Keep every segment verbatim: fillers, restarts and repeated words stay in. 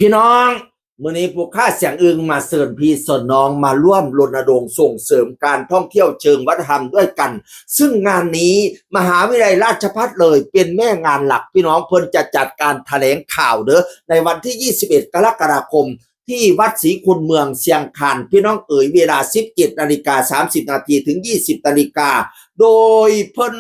พี่น้อง มื้อนี้ผู้ข้าเสียงอึงมาเชิญพี่เชิญน้องมาร่วมรณรงค์ส่งเสริมการท่องเที่ยวเชิงวัฒนธรรมด้วยกัน ซึ่งงานนี้มหาวิทยาลัยราชภัฏเลยเป็นแม่งานหลัก พี่น้อง เพิ่นจะจัดการแถลงข่าวเด้อ ในวันที่ ยี่สิบเอ็ด กรกฎาคม ที่วัดศรีคุณเมืองเชียงคาน พี่น้องเอ๋ย เวลา สิบเจ็ดนาฬิกาสามสิบนาที ถึง ยี่สิบนาฬิกา โดยเพิ่น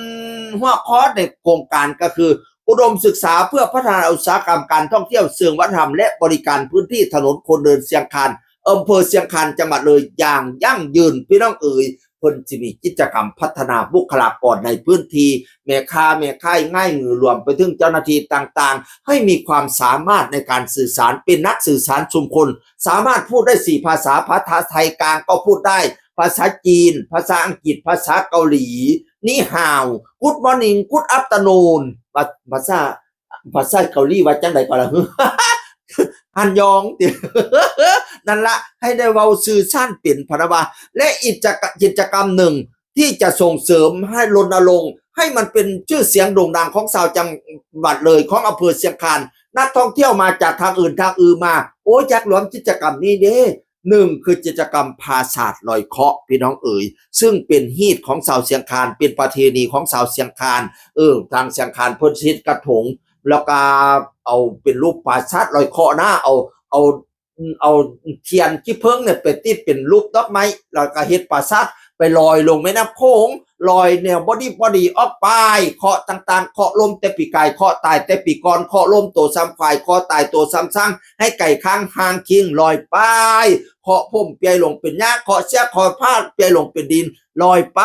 หัวข้อในโครงการก็คือ อุดมศึกษาเพื่อพัฒนาอุตสาหกรรมการท่องเที่ยวเชิงวัฒนธรรม และบริการพื้นที่ถนนคนเดินเชียงคาน อำเภอเชียงคาน จังหวัดเลยอย่างยั่งยืน พี่น้องเอ๋ย เพิ่นสิมีกิจกรรมพัฒนาบุคลากรในพื้นที่ แม่ค้าแม่ขายง่ายมือ รวมไปถึงเจ้าหน้าที่ต่างๆ ให้มีความสามารถในการสื่อสาร เป็นนักสื่อสารชุมชน สามารถพูดได้สี่ภาษา ภาษาไทยกลางก็พูดได้ ภาษาจีน ภาษาอังกฤษ ภาษาเกาหลี นี่ฮาว Good morning Good afternoon ภาภาษา ภาษาเกาหลีว่าจังใดก็ละ ฮันยอง นั่นละ ให้ได้เว้าสื่อสารเป็นพะนะว่า และอีกกิจกรรมหนึ่งที่จะส่งเสริมให้รณรงค์ให้มันเป็นชื่อเสียงโด่งดังของชาวจังหวัดเลย ของอำเภอเชียงคาน นักท่องเที่ยวมาจากทางอื่นทางอื่นมา โอ้ย อยากร่วมกิจกรรมนี้เด้ หนึ่งคือกิจกรรมปราสาทลอยเคราะห์ พี่น้องเอ๋ย ซึ่งเป็นฮีตของชาวเชียงคาน เป็นประเพณีของชาวเชียงคาน เออ ทางเชียงคานเพิ่นสิเฮ็ดกระทง แล้วก็เอาเป็นรูปปราสาทลอยเคราะห์นะ เอา เอา เอาเทียนขี้ผึ้งเนี่ยไปติดเป็นรูปดอกไม้ แล้วก็เฮ็ดปราสาทไปลอยลงแม่น้ำโขง ลอยแนวบ่ดีบ่ดีออกไป เคราะห์ต่างๆ เคราะห์ล้มแต่ปีกาย เคราะห์ตายแต่ปีก่อน เคราะห์ล้มโตซ้ำควาย เคราะห์ตายโตซ้ำช้าง ให้ไก่ข้างห่างคิงลอยไป เคราะห์ผมเปียลงเป็นหญ้า เคราะห์เสีย เคราะห์ผ้าเปียลงเป็นดิน ลอยไป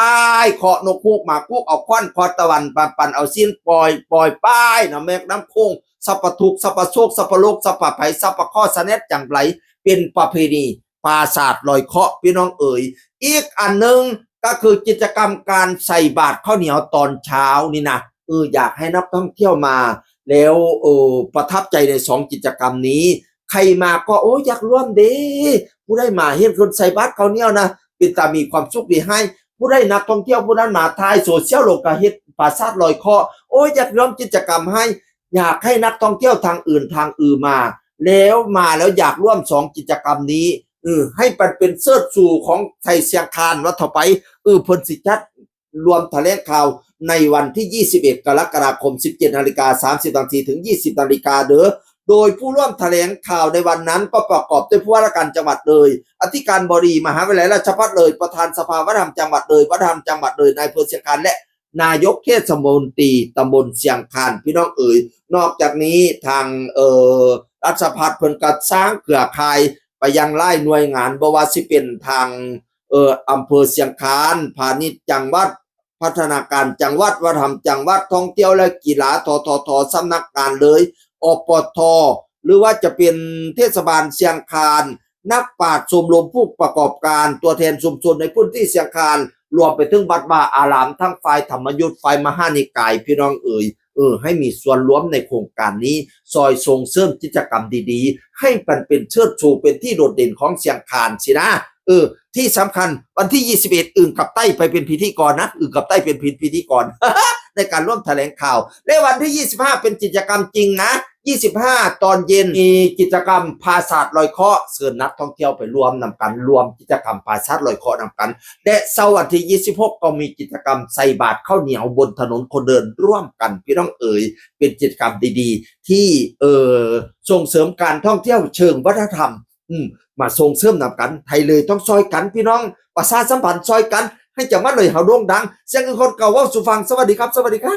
เคราะห์นกฮูกหมากฮูกเอาขวัญ เคราะห์ตะวันปันปันเอาสิ้นปล่อย ปล่อยไปนะแม่น้ำโขง สัพพทุกข์ สัพพโศก สัพพโรค สัพพภัย สัพพเคราะห์เสนียดจังไร เป็นประเพณีปราสาทลอยเคราะห์ พี่น้องเอ๋ย อีกอันหนึ่งก็คือกิจกรรมการใส่บาตรข้าวเหนียวตอนเช้านี่นะ เออ อยากให้นักท่องเที่ยวมา แล้ว เออ ประทับใจในสองกิจกรรมนี้ ใครมาก็ โอ้ย อยากร่วมเด้ ผู้ใดมาเห็นคนใส่บาตรข้าวเหนียวนะ เป็นตามีความสุขดีให้ ผู้ใดนักท่องเที่ยวผู้นั้นมาถ่ายโซเชียลลงก็เฮ็ดปราสาทลอยเคราะห์ โอ้ย อยากร่วมกิจกรรมให้ อยากให้นักท่องเที่ยวทางอื่นทางอื่นมา แล้วมาแล้วอยากร่วมสองกิจกรรมนี้ เออ ให้มันเป็นเชิดชูของไทยเชียงคานว่าต่อไป เออ เพิ่นสิจัดร่วมแถลงข่าวในวันที่ ยี่สิบเอ็ด กรกฎาคม สิบเจ็ดนาฬิกาสามสิบนาที ถึง ยี่สิบนาฬิกาเด้อ โดยผู้ร่วมแถลงข่าวในวันนั้นก็ประกอบด้วยผู้ว่าราชการจังหวัดเลย อธิการบดีมหาวิทยาลัยราชภัฏเลย ประธานสภาวัฒนธรรมจังหวัดเลย วัฒนธรรมจังหวัดเลย นายอำเภอเชียงคาน และนายกเทศมนตรีตำบลเชียงคาน พี่น้องเอ๋ย นอกจากนี้ทาง เอ่อ ราชภัฏเพิ่นก็สร้างเครือข่ายไปยังหลายหน่วยงาน บ่ว่าสิเป็นทาง เอ่อ อำเภอเชียงคาน พาณิชย์จังหวัด พัฒนาการจังหวัด วัฒนธรรมจังหวัด ท่องเที่ยวและกีฬา ททท สำนักงานเลย อปท หรือว่าจะเป็นเทศบาลเชียงคาน นักปราชญ์ ชมรมผู้ประกอบการ ตัวแทนชุมชนในพื้นที่เชียงคาน รวมไปถึงวัดวาอาราม ทั้งฝ่ายธรรมยุต ฝ่ายมหานิกาย พี่น้องเอ๋ย เออ ให้มีส่วนร่วมในโครงการนี้ ซอยส่งเสริมกิจกรรมดีๆ ให้มันเป็นเชิดชูเป็นที่โดดเด่นของเชียงคานสินะ เออ ที่สำคัญวันที่ ยี่สิบเอ็ด อึ่งกับไต้ไปเป็นพิธีกรนะ อึ่งกับไต้เป็นพิธีกร ในการร่วมแถลงข่าว และวันที่ ยี่สิบห้า เป็นกิจกรรมจริงนะ ยี่สิบห้า ตอนเย็นมีกิจกรรมปราสาทลอยเคราะห์ เชิญนักท่องเที่ยวไปร่วมนำกัน ร่วมกิจกรรมปราสาทลอยเคราะห์นำกัน และเช้าวันที่ ยี่สิบหก ก็มีกิจกรรมใส่บาตรข้าวเหนียวบนถนนคนเดินร่วมกัน พี่น้องเอ๋ย เป็นกิจกรรมดีๆ ที่ เอ่อ ส่งเสริมการท่องเที่ยวเชิงวัฒนธรรม อืม มาส่งเสริมนำกัน ไทยเลยต้องซอยกันพี่น้อง ประชาสัมพันธ์ซอยกัน ให้จังหวัดเลยเฮาโด่งดัง เสียงคือคนเก่าเว้าสู่ฟัง สวัสดีครับ สวัสดีครับ